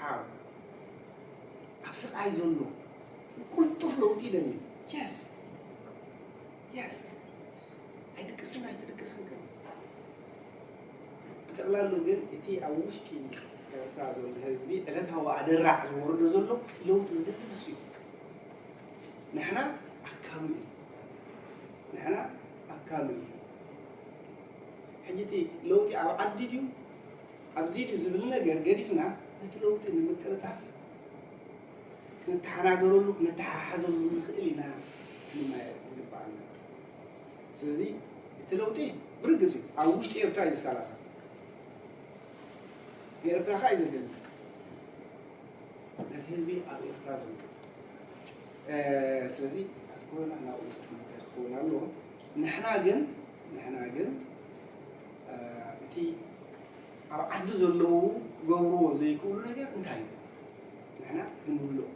ሓው ኣብ ስቃይ ዘሎ ቅልጡፍ ለውጢ ይደሊ yes yes ኣይድቅስን ኣይትድቅስን ከም ብጠቕላሉ ግን እቲ ኣብ ውሽጢ ኤርትራ ዘሎ ህዝቢ ዕለታዊ ኣደራዕ ዝወርዶ ዘሎ ለውጢ ዝደሊ ንሱ እዩ ንሕና ኣካሉ እዩ ንሕና ኣካሉ እዩ ሕጂ እቲ ለውጢ ኣብ ዓዲ ድዩ ኣብዚ ድዩ ዝብል ነገር ገዲፍና ነቲ ለውጢ ንምቅልጣፍ ክንተሓናገረሉ ክንተሓሓዘሉ ንኽእል ኢና ክንማየጥ ዝግበኣና ስለዚ እቲ ለውጢ ብርግፅ እዩ ኣብ ውሽጢ ኤርትራ እዩ ዝሰላሳ ንኤርትራ ከዓ እዩ ዘደሊ ነቲ ህዝቢ ኣብ ኤርትራ ዘሎ ስለዚ ኣትኮረና ናብኡ ዝተመተ ክኸውን ኣለዎ ንሕና ግን ንሕና ግን እቲ እቲ ኣብ ዓዲ ዘለዉ ክገብርዎ ዘይክእሉ ነገር እንታይ እዩ? ንሕና ክንምልኦ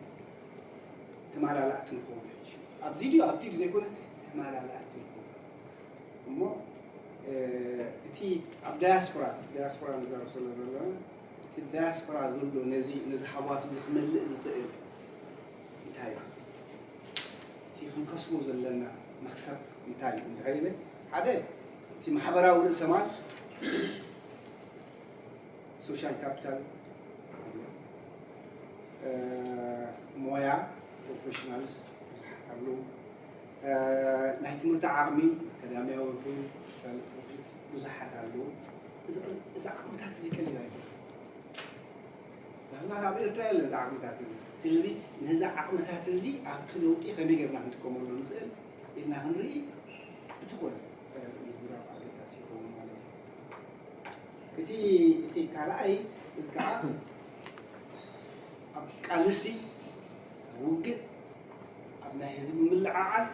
ተመላላእቲ ንኸውን። ሕጂ ኣብዚ ድዩ ኣብቲ ድዩ ዘይኮነ ተመላላእቲ ንኸውን። እሞ እቲ ኣብ ዳያስፖራ ዳያስፖራ ንዛረብ ስለ ዘለና እቲ ዳያስፖራ ዘሎ ነዚ ነዚ ሃዋፍ እዚ ክመልእ ዝኽእል እንታይ እዩ? እቲ ክንከስቦ ዘለና መኽሰብ እንታይ እዩ? እንድሕር ኢለ ሓደ እቲ ማሕበራዊ ርእሰ ማል social capital፣ ሞያ professionals ብዙሓት ኣለዉ። ናይ ትምህርቲ ዓቕሚ ኣካዳሚያዊ ይኹን ብዙሓት ኣለዉ። እዚ ዓቕምታት እዚ ቀሊል ኣይኮነን። ዳህና ኣብ ኤርትራ የለን እዚ ዓቕምታት እዚ። ስለዚ ነዚ ዓቕምታት እዚ ኣብቲ ለውጢ ከመይ ጌርና ክንጥቀመሉ ንኽእል ኢልና ክንርኢ እቲ ኮነ ምዝራብ ኣገዳሲ ይኸውን ማለት እዩ። እቲ እቲ ካልኣይ እዚ ከዓ ኣብ ቃልሲ፣ ኣብ ውግእ፣ ኣብ ናይ ህዝቢ ምልዕዓል፣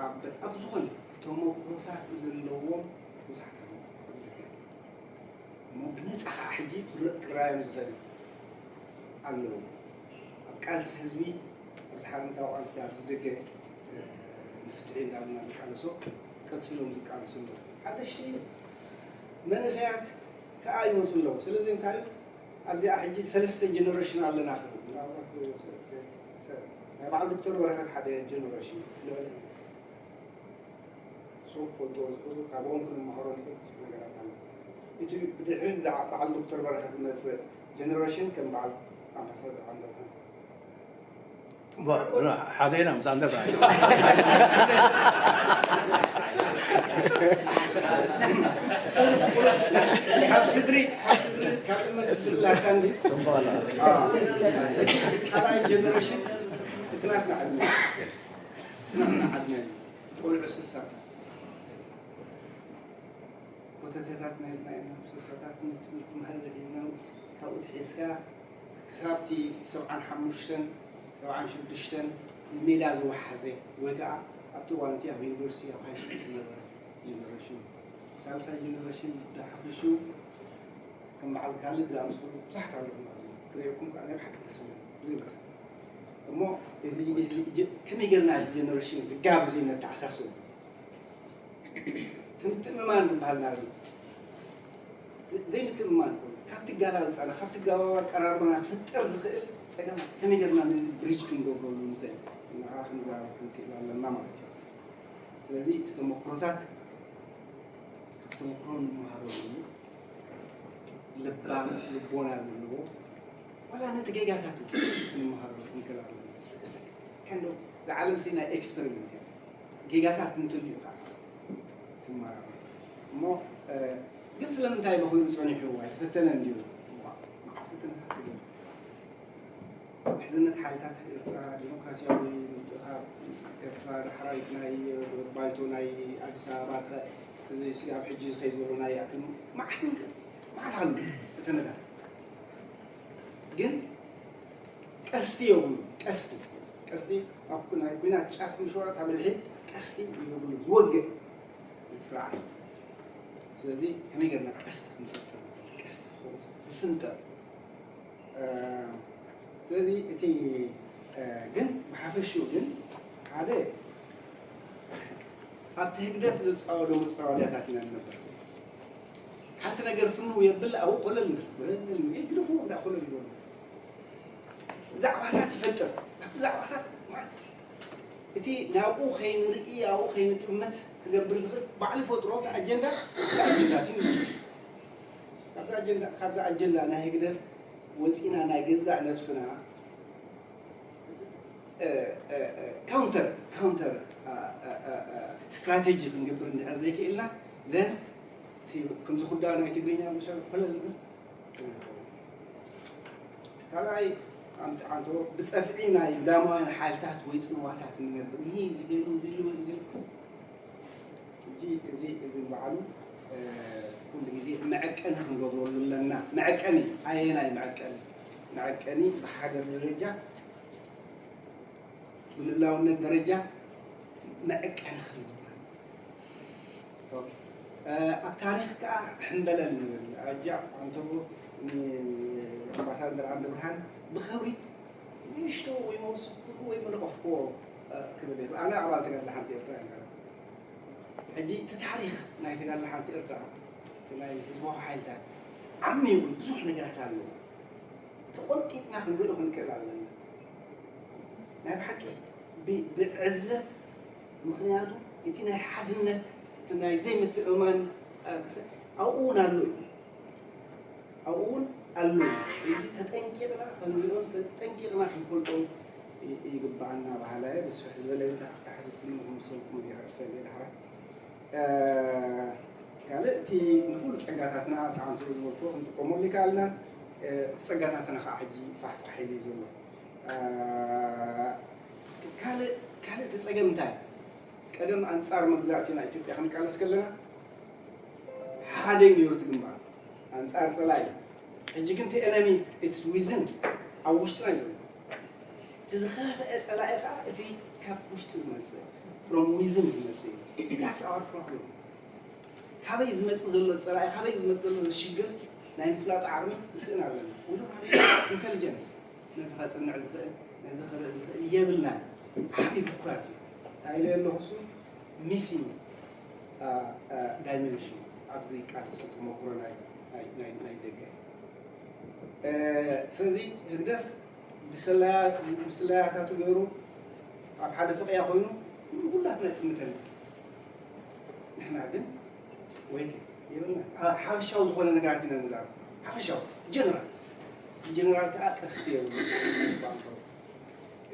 ኣብ ኣብ ዝኾነ ተመኩሮታት ዘለዎም ብዙሓት ኣለዉ። እሞ ብነፃ ከዓ ሕጂ ክረ- ክረኣዮም ዝኽእል ኣለዉ። ኣብ ቃልሲ ህዝቢ ኣብዚ ሓርነታዊ ቃልሲ ኣብዚ ደገ ንፍትሒ እንዳበልና ንቃለሶ ቀፂሎም ዝቃለሱ ኣለዉ። ሓደሽቲ መንእሰያት ከዓ ይመፁ ኣለዉ። ስለዚ እንታይ ኣብዚኣ ሕጂ ሰለስተ ጀነሬሽን ኣለና ክብል ናይ በዓል ዶክተር በረኸት ሓደ ጀነሬሽን ንበለ ሰብ ክፈልጥዎ ዝኽእሉ ካብኦም ክንመሃሮ ንኽእል ብዙሕ ነገራት ኣሎ። እቲ ብድሕሪ በዓል ዶክተር በረኸት ዝመፅእ ጀነሬሽን ከም በዓል ኣምባሳደር ዓንደብርሃን ሓደ ኢና ምስ ኣንደብርሃን ካብ ስድሪ ካብ ስድሪ ካብ እመት ስድሪ ላካ እንዲ እቲ ካልኣይ ጀነሬሽን እቲ ናትና ዕድመ ናትና ዕድመ እዩ። ቆልዑ ስሳታት ኮተቴታት ናይ ናይ ስሳታት ትምህርቲ መሃሪ ሒዝና ካብኡ ትሒዝካ ክሳብ እቲ ሰብዓን ሓሙሽተን ሰብዓን ሽዱሽተን ንሜዳ ዝወሓዘ ወይ ከዓ ኣብቲ እዋን እቲ ኣብ ዩኒቨርሲቲ ኣብ ሃይ ስኩል ዝነበረ ጀነሬሽን ሳልሳይ ጀነሬሽን ብሓፈሽኡ ከም በዓል ካልድ ዝኣምሰሉ ብዙሓት ኣለኹም ኣብዚ ክሪኤኩም ከዓ ናይ ብሓቂ ደስ ይብል ዘይብልካ እሞ እዚ እዚ ጀ- ከመይ ጌርና እዚ ጀነሬሽን ዝጋብ እዚ ነተዓሳስቡ እቲ ምትእምማን ዝበሃል ናዚ ዘይምትእምማን ኮይኑ ካብቲ ጋላልፃና ካብቲ ጋባዊ ኣቀራርባና ክፍጠር ዝኽእል ፀገማት ከመይ ጌርና ነዚ ብሪጅ ክንገብረሉ ንኽእል ንዓ ክንዛረብ ክንክእል ኣለና ማለት እዩ። ስለዚ እቲ ተመክሮታት ካብ ተመክሮ ንምሃረሉ ልባም ልቦና ዘለዎ ዋላ ነቲ ጌጋታት ክንመሃረሉ ክንክእል ኣለና። ከንዶ ዝዓለም ሲ ናይ ኤክስፐሪመንት እያ። ጌጋታት እንትልዩ ከዓ ትመራመር እሞ ግን ስለምንታይ መኺኑ ፀኒሑ ኣይተፈተነ እንዲዩ መዓት ፈተነታት ምሕዝነት ሓይልታት ኤርትራ ዲሞክራሲያዊ ምትእኻብ ኤርትራ ዳሕራይት ናይ ባይቶ ናይ ኣዲስ ኣበባ እዚ ኣብ ሕጂ ዝኸይድ ዘሎ ናይ ኣክል መዓት መዓት ኣሉ ፈተነታት ግን ቀስቲ የብሉ ቀስቲ ቀስቲ ኣብ ናይ ኩናት ጫፍ ምሽ ወረታ ብልሒ ቀስቲ ይብሉ ዝወግእ ስርዓት ስለዚ ከመይ ጌርና ቀስቲ ክንፈጥር ቀስቲ ክኸውን ዝስንጠር ስለዚ እቲ ግን ብሓፈሽኡ ግን ሓደ ኣብቲ ህግደፍ ዝፃወዶ መፃወድያታት ኢና ንነበር ሓንቲ ነገር ፍንው የብል ኣብኡ ኮለል ይግደፉ እንዳ ኮለል ይበሉ ዛዕባታት ይፈጥር ኣብቲ ዛዕባታት እቲ ናብኡ ከይንርኢ ኣብኡ ከይንጥመት ክገብር ዝኽእል ባዕሉ ይፈጥሮ እቲ ኣጀንዳ ኣጀንዳ ካብዚ ኣጀንዳ ናይ ህግደፍ ወፂና ናይ ገዛእ ነብስና counter counter strategy ክንገብር እንድሕር ዘይክእልና then ከምዚ ኩዳ ናይ ትግርኛ መሰል ኮለል ካልኣይ ኣምጥዓንቶ ብፀፍዒ ናይ ግዳማውያን ሓይልታት ወይ ፅንዋታት ንነብር ይህ ዝገሉ ዝሉ ዝሉ እዚ እዚ እዚ በዓሉ ኩሉ ግዜ መዐቀኒ ክንገብረሉ ኣለና። መዐቀኒ ኣየናይ መዐቀኒ? መዐቀኒ ብሓገር ደረጃ ብልላውነት ደረጃ መዐቀኒ ክንገብር ኣብ ታሪኽ ከዓ ሕምበለል ንብል ኣጃ ኣንተቦ ኣምባሳደር ዓንደ ብርሃን ብኽብሪ ንእሽቶ ወይ መወስኩሉ ወይ መለቐፍክዎ ክብል የብል ኣነ ኣባል ተጋድለ ሓንቲ ኤርትራ እየ። ሕጂ እቲ ታሪኽ ናይ ተጋድለ ሓንቲ ኤርትራ ናይ ህዝባዊ ሓይልታት ዓሚቑ ብዙሕ ነገራት ኣለዎ። ተቖንጢጥና ክንሪኦ ክንክእል ኣለና። ናይ ብሓቂ ብዕዘብ ምክንያቱ እቲ ናይ ሓድነት እቲ ናይ ዘይምትእምማን ኣብኡ እውን ኣሎ እዩ። ኣብኡ እውን ኣሎ እዩ። እዚ ተጠንቂቕና ክንሪኦን ተጠንቂቕና ክንፈልጦን ይግባኣና በሃላይ ብስፍሕ ዝበለ ተሓቲትኩም ክምሰልኩም ይኽእል ዳሕራ ካልእ እቲ ንኩሉ ጸጋታትና ብዓንቱ ዝበልኩ ክንጥቀመሉ ይከኣልና። ጸጋታትና ከዓ ሕጂ ፋሕፋሕ ኢሉ እዩ ዘሎ። ካልእ እቲ ጸገም እንታይ? ቀደም ኣንጻር መግዛእቲ ናይ ኢትዮጵያ ክንቃለስ ከለና ሓደ እዩ ነይሩ እቲ ግንባር ኣንጻር ጸላኢ። ሕጂ ግን እቲ ኤነሚ ኢትስ ዊዝን ኣብ ውሽጥና እዩ ዘሎ። እቲ ዝኸፍአ ጸላኢ ከዓ እቲ ካብ ውሽጢ ዝመጽእ from within ዝመጽእ እዩ። That's our problem። ካበይ ዝመጽእ ዘሎ ጸላኢ ካበይ ዝመጽእ ዘሎ ሽግር ናይ ምፍላጡ ዓቕሚ ንስእን ኣለና። We don't have intelligence ነዚ ከጽንዕ ዝኽእል ነዚ ክርኢ ዝኽእል የብልናን። ዓብዪ ብኩራት እዩ። እንታይ ኢለ ኣለኹ እሱ ሚሲንግ ዳይሜንሽን ኣብዚ ቃልሲ ተመክሮ ናይ ደገ። ስለዚ ህግደፍ ብስለያታቱ ገይሩ ኣብ ሓደ ፍቕያ ኮይኑ ኩላትና ይጥምተና። ንሕና ግን ወይ የብልና ሓፈሻዊ ዝኾነ ነገራት ኢና ንዛረብ። ሓፈሻዊ ጀነራል እቲ ጀነራል ከዓ ቀስቲ የብሉ።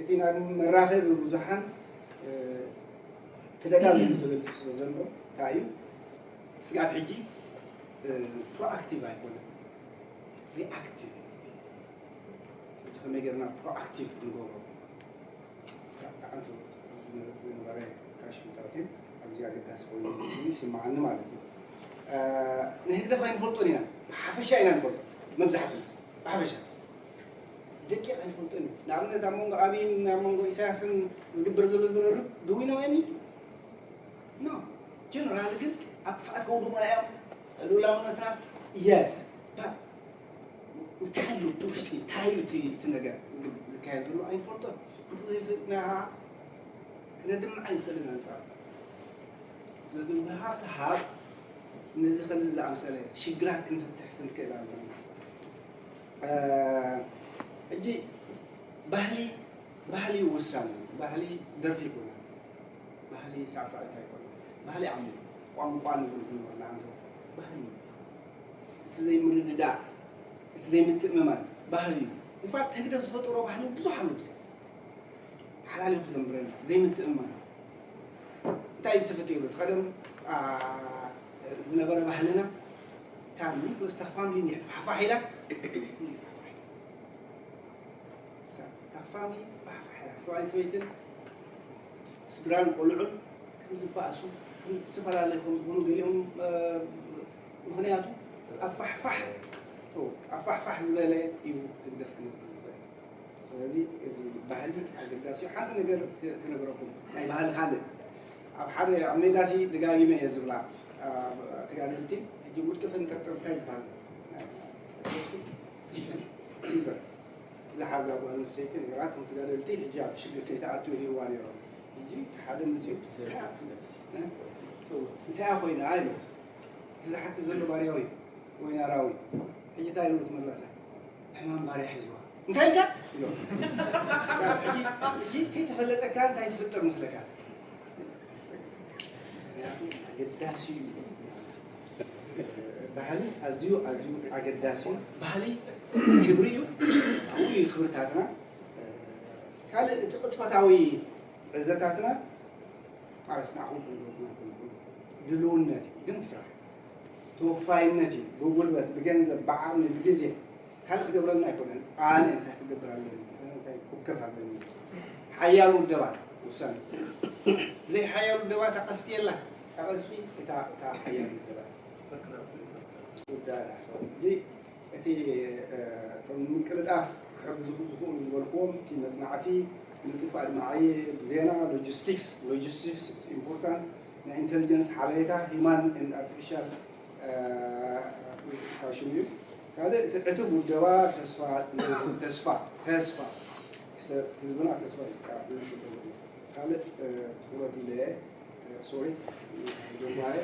እቲ ናብ መራኸቢ ብዙሓን ተደጋጊሙ ተገሊፁ ስለ ዘሎ እንታይ እዩ ስጋብ ሕጂ ፕሮኣክቲቭ ኣይኮነን፣ ሪኣክቲቭ። ሕጂ ከመይ ጌርና ፕሮኣክቲቭ ንገብሮ? ተዓንቱ ዝነበረ ካሽታትን ኣብዚ ኣገዳሲ ኮይኑ ይስምዓኒ ማለት እዩ። ንህግደፍ ኣይንፈልጦን ኢና፣ ብሓፈሻ ኢና ንፈልጦ መብዛሕቱ ብሓፈሻ ደቂቕ ኣይንፈልጦን ኢና። ንኣብነት ኣብ መንጎ ኣብይን ኣብ መንጎ ኢሳያስን ዝግበር ዘሎ ዝርርብ ድዊነወኒ ኖ ጀነራል ግን ኣብ ጥፍኣት ከውድቑና እዮም። ልኡላውነትና የስ እንታይ እዩ እቲ ውሽጢ እንታይ እዩ እቲ ነገር ዝካየድ ዘሎ ኣይንፈልጦን። እንተዘይፍና ክነድምዕ ኣይንኽእልን ኣንፃር። ስለዚ we have to have ነዚ ከምዚ ዝኣምሰለ ሽግራት ክንፈትሕ ክንክእል ኣለና። ሕጂ ባህሊ ባህሊ ወሳኒ ባህሊ ደርፊ ይኮነ ባህሊ ሳዕሳዒት ኣይኮነ ባህሊ ዓሚ ቋንቋ ንብል ዝነበርና ኣንተ ባህሊ እቲ ዘይምርድዳእ እቲ ዘይምትእምማን ባህሊ እዩ። ኢንፋክት ህግደፍ ዝፈጠሮ ባህሊ ብዙሕ ኣሎ። ሓላሊኹ ዘንብረና ዘይምትእምማን እንታይ እዩ ተፈጢሩ? እቲ ቀደም ዝነበረ ባህልና እታ ሚክሮ ስታ ፋሚሊ እንዲሕ ፋሕፋሕ ኢላ እታ ፋሚሊ ፋሕፋሕ ኢላ ሰብኣይ ሰበይትን ስድራን ቆልዑን ከም ዝበኣሱ ዝተፈላለዩ ከም ዝኾኑ ገሊኦም ምክንያቱ ኣፋሕፋሕ ኣፋሕፋሕ ዝበለ እዩ ህግደፍ ክንብል ዝኽእል። ስለዚ እዚ ባህሊ ኣገዳሲ እዩ። ሓንቲ ነገር ክነግረኩም ናይ ባህሊ ካልእ ኣብ ሓደ ኣብ ሜዳሲ ደጋጊመ እየ ዝብላ ተጋደልቲ ሕጂ ውድቂ ፈንጠርጠር እንታይ ዝበሃል ሲዘር ዝሓዛ ጓል ኣንስተይቲ ነይራ። እቶም ተጋደልቲ ሕጂ ኣብ ሽግር ከይትኣቱ ይርእይዋ ነይሮም። ሕጂ ሓደ መፂኡ እንታይ ኮይና ኢሉ እቲ ዝሓቲ ዘሎ ባርያዊ ወይ ናራዊ ሕጂ እንታይ ኢሉ ትመላሳ ሕማም ባርያ ሒዝዋ እንታይ ኢልካ ኢሎ። ሕጂ ከይተፈለጠካ እንታይ ትፍጥር ምስለካ ኣገዳሲ እዩ። ባህሊ ኣዝዩ ኣዝዩ ኣገዳሲ እዩ። ባህሊ ክብሪ እዩ። ኣብኡ እዩ ክብርታትና። ካልእ እቲ ቅፅበታዊ ዕዘታትና ማለት ንዓኹም ድልውነት እዩ ግን ስራሕ ተወፋይነት እዩ። ብጉልበት ብገንዘብ ብዓቕሚ ብግዜ ካልእ ክገብረልና ኣይኮነን። ኣነ እንታይ ክገብር ኣለኒ እንታይ ክውከፍ ኣለኒ ሓያል ውደባት ውሳነ ብዘይ ሓያል ውደባት ኣቐስቲ የላ ኣቐስቲ እታ ሓያል ውደባት ውዳዳ እዚ እቲ እቶም ምቅልጣፍ ክሕግዙ ዝኽእሉ ዝበልክዎም እቲ መፅናዕቲ ንጡፍ ኣድማዒ ዜና ሎጂስቲክስ ሎጂስቲክስ ኢምፖርታንት ናይ ኢንተሊጀንስ ሓበሬታ human and artificial ሽም እዩ። ካልእ እቲ ዕቱብ ውደባ ተስፋ ተስፋ ተስፋ ህዝብና ተስፋ ካልእ ትኩረት ኢለ ሶሪ ጆባይ